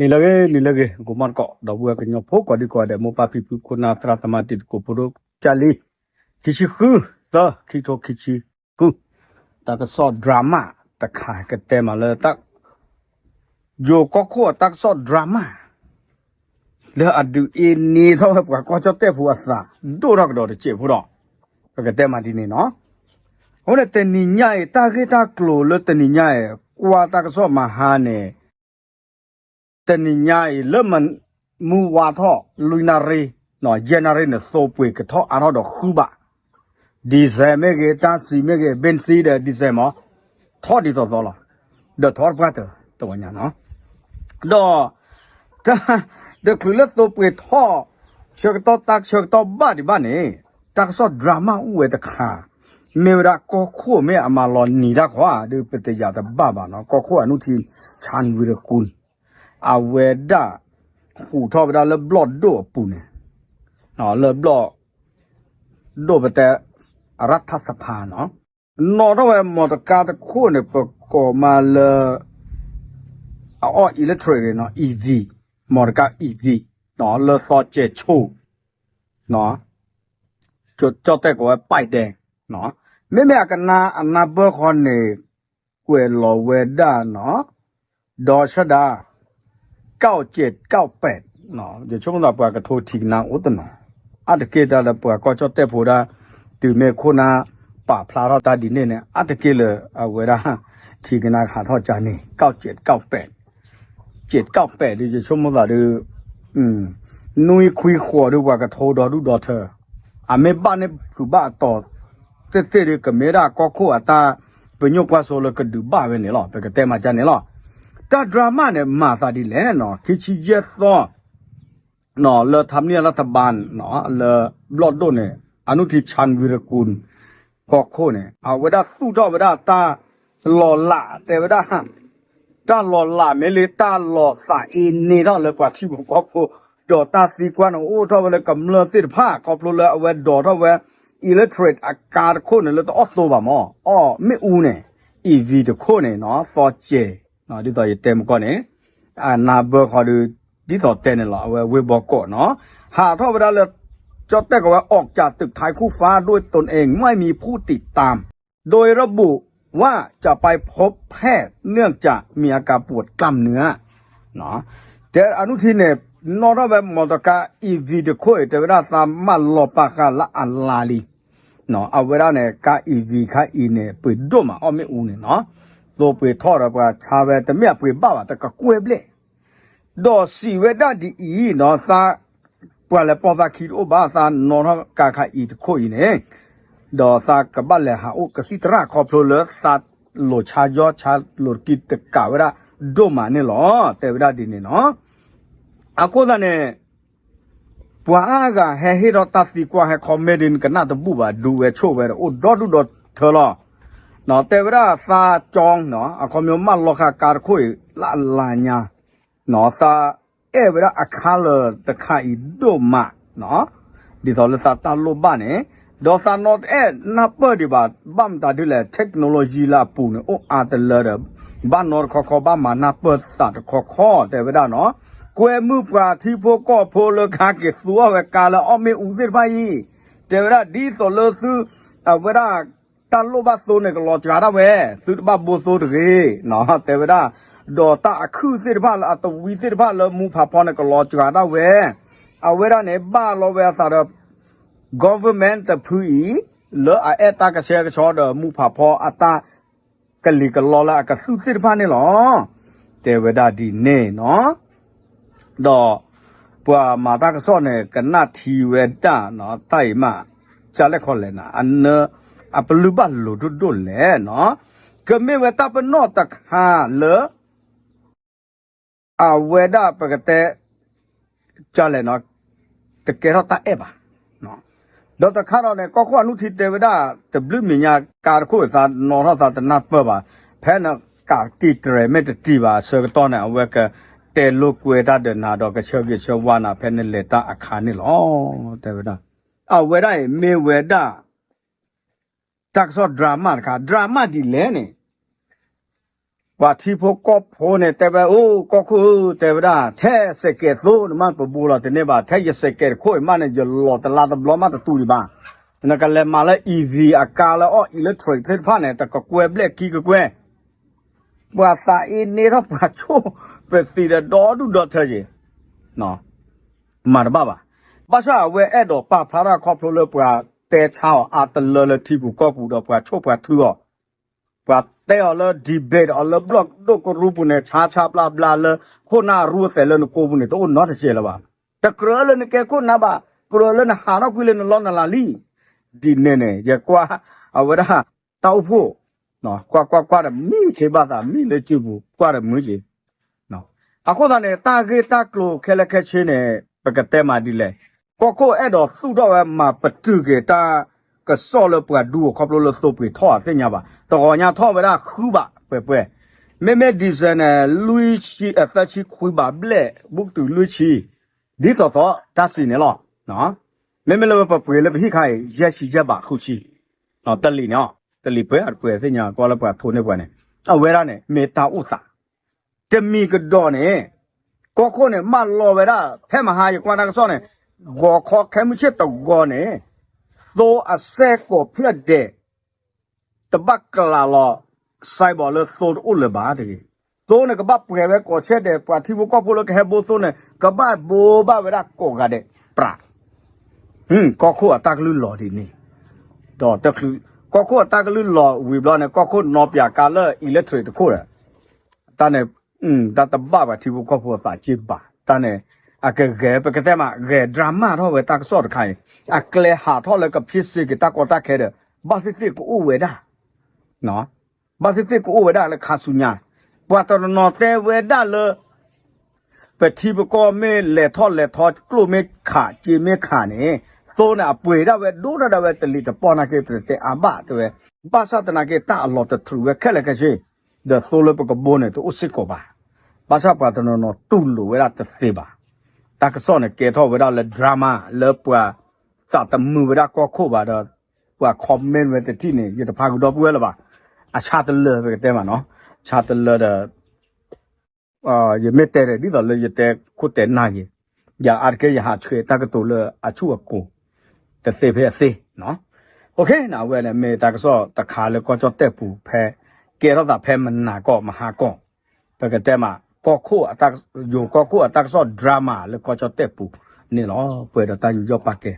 နံၤလၢအဂ့ၤ နံၤလၢအဂ့ၤ ကိးမုၢ်နံၤကိး ဒီပုၢ်ဝဲၢ်ကညီဖိကိးဒံကိးဂၤဒဲး မိၢ်ပၢ်ဖံဖု ခိၣ်နၢ်သရၣ်သမါ တံၤသကိးဖိဒိၣ်ကၢ်လံ, ခံဆံဃု သၢ ခံထိခံဆံဃု, တၢ်ကစီၣ် drama တခါ ကတဲမးလၢ ယိၤကီၢ်ခိၣ်အတၢ်ကစီၣ် drama လၢအဒုးအ့န့ထီၣ်ဝဲပှၤကီၢ်ကၠီၣ်တဲၣ်ဖိအသး ဒိၣ်ထီၣ်ကဒီးတစဲးဖိဒီး ပကတဲမးဒ်န့ၣ်နီၤ. အဃိန့ၣ် တနံၤညါအံၤ တၢ်ဂ့ၢ်တၢ်ကျိၤလၢတနံၤညါအံၤ ကွၢ်တၢ်ကစီၣ်မဟါန့ၣ် တနံၤညါအံၤ လၢမုၢ်ဝါထီၣ် လွံၢ်နၣ်ရံၣ်, ယဲၢ်နၣ်ရံၣ်န့ၣ် သိပှ့ၤကထီၣ်အါထီၣ်ဒီးဃုဘၣ်, ဒံၣ်စဲးမ့ၢ်ဂ့ၤ, တၢ်စံးမ့ၢ်ဂ့ၤ, ဘ့ၣ်စံဒီး ဒံၣ်စဲးမး ထီၣ်ဒ်သိးသိးလီၤ, ဒီးထီၣ်တပှၢ်တၢၢ် တဝဲညါနီၤ, ဒီး တချုးလၢသိပှ့ၤထီၣ် ဆၢကတီၢ်တၢ်ဆၢကတီၢ်ဘၣ်ဒံးဘၣ်န့ၣ် တၢ်ကစီၣ် drama အိၣ်ဝဲတခါ, မ့ၢ်ဝဲဒၣ်ကီၢ်ခိၣ်မ့ၢ်အမၤလီၤနံၤတၢ်ခီဧါ ဒီးပတယာ်တဘၣ်ဘၣ်နီၤ, ကီၢ်ခိၣ်အနုထံ ဆၣ်ဝံရကူၣ် အဝဲဒၣ် ဟူးထီၣ်ဝဲဒၣ်လၢဘျီၣ်ဒိၣ်အပူၤန့ၣ်, လၢဘျီၣ်ဒိၣ်ပတဲ အရထၣ်စဖါနီၤ, နီၣ်ထီၣ်ဝဲမီၢ်တကါတခိၣ်န့ၣ် ပကိးမးလၢ အအီၣ် electric နီၤ, အံၤသံး, မီၢ်တကါအံၤသံး, လၢသီစဲးဆိၣ် ကၠီၣ်တဲၣ်ကိးဝဲ ပၢၢ်ဒဲး, မ့မ့ၢ်အကနၣ်အနၢ်ပၢၢ်ဃီန့ၣ် ကွဲးလီၤဝဲဒၣ်နီၤ, ဒီးဆၢဒၣ် ကၠီၣ်စဲးကၠီၣ်ပဲး, ယဆိကမိၣ်သးပှၤကထိထံကနါအိၣ်တနီၤ, အါတက့ၢ်တၢ်လၢပှၤကီၢ်ကၠီၣ်တဲၣ်ဖိဒၣ် တုၤမ့ၢ်ခိၣ်နၢ်ပာ်ဖျါထီၣ်တၢ်ဒ်န့ၣ်န့ၣ် အါတက့ၢ်လၢအဝဲဒၣ် ထံကနါဟးထီၣ်ကၢန့ၣ် ကၠီၣ်စဲးကၠီၣ်ပဲး စဲးကၠီၣ်ပဲးဒ်ယဆိကမိၣ်သးဒီး နွံခွံဃိးဒီးပှၤကထိဒီဒူၣ်ဒီထၢ, အမ့ၢ်ဘၣ်န့ၣ်ဖုးဘၣ်အတီၤသ့ၣ်သ့ၣ်ဒီး ကမ့ၢ်ဒၣ်ကီၢ်ခိၣ်အတၢ်ပညိၣ်ကွၢ်စိလၢကဒုးဘၣ်ဝဲန့ၣ်လီၤ. ပကတဲမးကၢန့ၣ်လီၤ. တၢ် drama န့ၣ် မၤသးဒ်လဲၣ်နီၤ, ခံဆံယဲၢ်သီ လၢထါမနံၣ်အလီၢ်တဘါ လၢဘျီၣ်ဒိၣ်န့ၣ် အနုထံ ဆၣ်ဝံရကူၣ် ကီၢ်ခိၣ်န့ၣ် အဝဲဒၣ်သူၣ်ထီၣ်ဝဲဒၣ်တၢ်လီၤလး တဲဝဲဒၣ် တၢ်လီၤလးမ့ၢ်လၢတၢ်လီၤသးအ့န့ထီၣ်လၢပှၤထံဖိကီၢ်ဖိ, ဒီးတၢ်သံကွၢ်န့ၣ် အိၣ်ထီၣ်ဝဲလၢကမျၢၢ်သ့ၣ်တဖၣ် ခီဖျိလၢအဝဲဒိးထီၣ်ဝဲ electric အကါတခိၣ်န့ၣ် လၢတအီၣ်သိဘၣ်မး အီၣ်မ့ၣ်အူန့ၣ် EV တခိၣ်န့ၣ်နီၤ သီစဲး, ဒ်သိးယတဲမကီၢ်န့ၣ် အနၢ်ပၢၢ်ဃီဒီး ဒ်သိးတဲန့ၣ်လီၤ အဝဲဝ့ၢ်ဘီကီးနီၤ, ဟးထီၣ်ဝဲဒၣ်လၢ ကၠီၣ်တဲၣ်ကဝဲ ออกจากตึกไทยคู่ฟ้าด้วยตนเอง ไม่มีผู้ติดตาม โดยระบุว่าจะไปพบแพทย์เนื่องจากมีอาการปวดกล้ามเนื้อ တဲအနုထံန့ၣ် နီၣ်ထီၣ်ဝဲမီၢ်တကါ EV တခိၣ်အံၤ တဲဝဲဒၣ် သးမၢလီၤပာ်ဃာ်လၢအလါလံ, အဝဲဒၣ်န့ၣ် ကါ EV ခါအံၤန့ၣ် ပှ့ၤဒိၣ်မး အီၣ်မ့ၣ်အူန့ၣ်နီၤ, သိပှ့ၤထီၣ်ဒီးပှၤဆါဝဲ တမ့ၢ်အပှ့ၤဘၣ်ဘၣ် တကကွဲၢ်ဘျဲၣ် ဒီးစံးဝဲဒၣ်ဒ်အံၤနီၤ, သး ပှၤလဲၤပိာ်သးခံတအိၣ်ဘၣ် သးနီၣ်ထီၣ်ကါခါအံၤတခိၣ်အံၤန့ၣ်, ဒီးသးကဘၣ်လဲၤဟးအိၣ်ကသံၣ်သရၣ်ခီဖျိလၢသးလိၤဆါယီၢ်ဆါလိၤတကံတကးဝဲဒၣ်ဒိၣ်မးန့ၣ်လီၤ. တဲဝဲဒၣ်ဒ်န့ၣ်နီၤ, အဃိသတးန့ၣ် ပှၤအါဂၤဟဲဟ့ၣ်ထီၣ်တၢ်သံကွၢ် ဟဲ comment ဒ်နကနၣ်တဘူၣ်ဘၣ် ဒုးဝဲဆိၣ်ဝဲဒီး အိၣ်ဒီဒူၣ်ဒီထၢလီၤ. တဲဝဲဒၣ်သးကၠီနီၤ အခီပညီမၢလီၤဃာ်ကါတခိၣ်အံၤ လၢအလါညါ သးအဲၣ်ဝဲဒၣ်အ color တခါအံၤဒိၣ်မး, ဒ်သိးလၢသးတၢ်လိၣ်ဘၣ်န့ၣ်, ဒီးသးနီတအဲၣ်နၢ်ပၢၢ်ဒံးဘၣ်, ဘၣ်မတၤဒ်လဲၣ် technology လၢအပူၤန့ၣ် အိၣ်အါတလၢဒီး ဘၣ်နီတခီခီ ဘၣ်မၤနၢ်ပၢၢ်သးတခီခီ တဲဝဲဒၣ်နီၤ, ကွဲမုၢ်ပှၤထံဖိကီၢ်ဖိလၢကဟဲက့ၤသူအီၣ်ဝဲကါလၢအီၣ်မ့ၣ်အူသ့ၣ်တဖၣ်အံၤ, တဲဝဲဒၣ်ဒ်သိးလၢသု အဝဲဒၣ် တၢ်လိၣ်ဘၣ်သိန့ၣ် ကလီၤစှၤဒၣ်ဝဲ, သုတဘၣ်ဘိသိတဂ့ၤ, တဲဝဲဒၣ်, ဒီးတၢ်အခုၣ်သ့ၣ်တဖၣ်လၢအသဝံသ့ၣ်တဖၣ်လၢမူဖးဖီန့ၣ် ကလီၤစှၤဒၣ်ဝဲ, အဝဲဒၣ်န့ၣ် ဘၣ်လီၤဝဲအသးဒီး government တဖုအံၤ လၢအအဲၣ်တၢ်ကဆှဲကဆှီဒီးမူဖးဖီအတၢ်ကလံၤကလီလၢအကသူၣ်သ့ၣ်တဖၣ်န့ၣ်လီၤ. တဲဝဲဒၣ်ဒ်န့ၣ်နီၤ. ဒီးပှၤမၤတၢ်ကစီၣ်န့ၣ် ကနၣ်ထံဝဲဒၣ်နီၤ တၢ်အံၤမး ကၢ်လဲၣ်ခီလဲၣ်နၤ အနၢ အပလုၢ်ဘၣ်လိၤဒိၣ်ဒိၣ်လဲၣ်နီၤ. ကမ့ၢ်ဝဲတၢ်ပနီၣ်တခါလၢ အဝဲဒၣ်ပကတဲ ကၢ်လဲၣ်နီၤ တကဲထီၣ်တၢ်အဲၣ်ဘၣ်. ဒီးတခါဒီးန့ၣ် ကီၢ်ခိၣ်အနုထံတဲဝဲဒၣ် တဘျုးမဲာ်ညါကါတခိၣ် သးနီၣ်ထီၣ်သးတနၢ်ပၢၢ်ဘၣ်, ဖဲနကးတံာ်တြဲၤမ့ၢ်တတံာ်ဘၣ် ဆၢကတီၢ်န့ၣ် အဝဲကတဲလိာ်ကွဲတၢ်ဒီးနၤဒီး ကဆၢဂ့ၤဆၢဝါနၤ ဖဲနလဲၤတၢ်အခါန့ၣ်လီၤ. တဲဝဲဒၣ် အဝဲဒၣ်အံၤမ့ၢ်ဝဲဒၣ် တၢ်ကစီၣ် drama တခါ drama ဒ်လဲၣ်န့ၣ် ပှၤထံဖိကီၢ်ဖိန့ၣ် တဲဝဲအိၣ် ကီၢ်ခိၣ်ဧၢ တဲဝဲဒၣ် ထဲစဲးကဲးသိနမ့ၢ်ပဘူးလီၤတန့ၢ်ဘၣ်, ထဲယစဲးကဲးတခိၣ်အံၤမးန့ၣ် ယလီၤတလါတဘျီမးတတူၢ်ဒံးဘၣ်. နကလဲၤမၤလၢ E V အကါလၢအီၣ် electric သ့ၣ်တဖၣ်န့ၣ် တကကွဲၢ်ဘျဲၣ်ခံကကွဲၢ် ပှၤသးအ့န့ထီၣ်ပှၤဆိၣ် ပသံးဒီးဒီဒူၣ်ဒီထၢက့ၤ မၤတဘၣ်ဘၣ်. ဘၣ်ဆၣ်အဝဲအဲၣ်ဒိးပာ်ဖျါထီၣ်ခီဖျိလၢပှၤတဲဆါအီၤအါတလၢလၢထံပူၤကီၢ်ပူၤဒီးပှၤဆိၣ်ပှၤထုအီၤ, ပှၤတဲအီၤလၢ debate အီၤလၢဘျီၣ်ဒိၣ်ကရူပူၤန့ၣ် ဆါဆါဘျါဘျါလၢ ခိၣ်နၢ်အရူအသဲးလၢနကိပူၤန့ၣ် တအိၣ်နီတစဲးလၢၤဘၣ်. တကြၢးလၢနကဲခိၣ်နၢ်ဘၣ်, ကြၢးလၢနဟးထီၣ်ကွံာ်လၢနလီၢ်နလၤလံ. ဒ်န့ၣ်န့ၣ် ယကွၢ် အဝဲဒၣ် တၢ်အိၣ်ဖှိၣ် ကွၢ်ကွၢ်ကွၢ်ဒီးမံခ့ဘၣ်သး မံလၢစုပူၤ ကွၢ်ဒီးမုာ်က့ၤ. အဃိသတးန့ၣ် တၢ်ဂ့ၢ်တၢ်ကျိၤခဲလၢာ်ခဲဆ့န့ၣ် ပကတဲမးဒ်လဲၣ်. ကီၢ်ခိၣ်အဲၣ်ဒိးသူၣ်ထီၣ်ဝဲမၤပတုာ်က့ၤတၢ်ကစီၣ်လၢပှၤဒူအီၤခီဖျိလၢသိပှ့ၤထီၣ်အသ့ၣ်ညါဘၣ်. တဂီၤညါထီၣ်ဝဲဒၣ်ဃုဘၣ်ပှဲၤပှဲၤ. မ့မ့ၢ် diesel န့ၣ် လွံၢ်ဆံ အသၢဆံခွံဘၣ်ဘျဲၣ် ဘူးကတုၤလွံၢ်ဆံ ဒ်သိးသိးတၢ်စံးန့ၣ်လီၤ. မ့မ့ၢ်လၢပပှ့ၤလၢပဟံၣ်ခါအံၤ ယဲၢ်ဆံယဲၢ်ဘၣ်ဃုဆံ တလံာ်န့ၣ်, တလံာ်ပှဲၤပှဲၤသ့ၣ်ညါ ကွၢ်လၢပှၤထိးန့ၢ်ပှၤန့ၣ် အဝဲဒၣ်န့ၣ် မ့ၢ်တၢ်အိၣ်သး တမံၤကဒီးန့ၣ် ကီၢ်ခိၣ်န့ၣ် မၢလီၤဝဲဒၣ် ဖဲမဟါယကွၢ်တၢ်ကစီၣ်န့ၣ် ဂီၤခီခဲမုၢ်ဆ့ၣ်တဂီၤန့ၣ် သိအစဲၢ်ကီးဖျၢၣ်ဒဲး တဘၣ်ကလးလီၤ စဲးဘီးလၢသိတအိၣ်လၢၤဘၣ်တဂ့ၤ. သိန့ၣ် ကဘၣ်ပှဲၤဝဲကိးဆၢဒဲး ပှၤထံဖိကီၢ်ဖိလၢကဟဲဘိသိန့ၣ် ကဘၣ်ဘိဘၣ်ဝဲဒၣ်ကိးဂၤဒဲး ပြး ကီၢ်ခိၣ်အတၢ်ကလုၢ်လီၤဒ်န့ၣ်, ဒီးတချုး ကီၢ်ခိၣ်အတၢ်ကလုၢ်လီၤဝံၤဘျီန့ၣ် ကီၢ်ခိၣ်နီၤပၠးကါလၢ electric တခိၣ်ဒီး တၢ်န့ၣ် တၢ်တဘၣ်ပှၤထံဖိကီၢ်ဖိအသးက့ဘၣ်. တၢ်န့ၣ် အကဂဲၤ ပကတဲမး ဂဲၤ drama ထီၣ်ဝဲတၢ်ကစီၣ်တခါအံၤ အကျဲဟးထီၣ်လၢကဖံးစ့က့ၤတၢ်ကီတၢ်ခဲဒီး ဘၣ်သ့ၣ်သ့ၣ်ကအိၣ်ဝဲဒၣ် ဘၣ်သ့ၣ်သ့ၣ်ကအိၣ်ဝဲဒၣ်လၢခါဆူညါ, ပှၤတနီၤနီၤတဲဝဲဒၣ်လၢ ပထံပကီၢ်မ့ၢ်လဲၤထီၣ်လဲၤထီ ကျိၣ်မ့ၢ်ခး စ့မ့ၢ်ခးန့ၣ် သိန့ၣ် အပှ့ၤဒၣ်ဝဲဒိၣ်ဒၣ်ဒၣ်ဝဲတလံၤတပီၢ်နာ်က့ ပတတဲအါဘၣ်တဲဝဲ, ဘၣ်ဆၣ်သနာ်က့ တၢ်အလီၢ်တတြူာ်ဝဲခဲလၢာ်ခဲဆ့, ဒီးသိလၢပကဘိန့ၣ် တအိၣ်စ့ၢ်ကီးဘၣ်. ဘၣ်ဆၣ်ပှၤတနီၤနီၤတူၢ်လိာ်ဝဲဒၣ်တသ့ဘၣ်. တၢ်ကစီၣ်န့ၣ် ကဲထီၣ်ဝဲဒၣ်လၢ drama လၢပှၤသးတမုာ်ဝဲဒၣ်ကီၢ်ခိၣ်ဘၣ်ဒီး ပှၤ comment ဝဲတထံၣ်န့ၣ် ယတဖးကဒီပုၢ်ဝဲၢ်လၢၤဘၣ်. အဆါတလၢာ် ပကတဲမးနီၤ, ဆါတလၢာ်ဒီး ယမ့ၢ်တဲဒီး ဒ်သိးလၢယတဲခိၣ်တဲနၢ်က့ၤ, ယအါတက့ၢ်ယဟးဆှဲးတၢ်ကတိၤလၢအဆူၣ်အကိၤ တသ့ဖဲအသ့နီၤ. အဝဲန့ၣ် မ့ၢ်တၢ်ကစီၣ်တခါလၢကီၢ်ကၠီၣ်တဲၣ်ပူၤဖဲ ကဲထီၣ်သးဖဲမနၤကီၢ်မဟါကီၢ်, ပကတဲမး ကီၢ်ခိၣ်အတၢ် ယိၤကီၢ်ခိၣ်အတၢ်ကစီၣ် drama လၢကီၢ်ကၠီၣ်တဲၣ်ပူၤန့ၣ်လီၤ. ပှဲၤဒီးတၢ်ယူးယီၣ်ပာ်ကဲ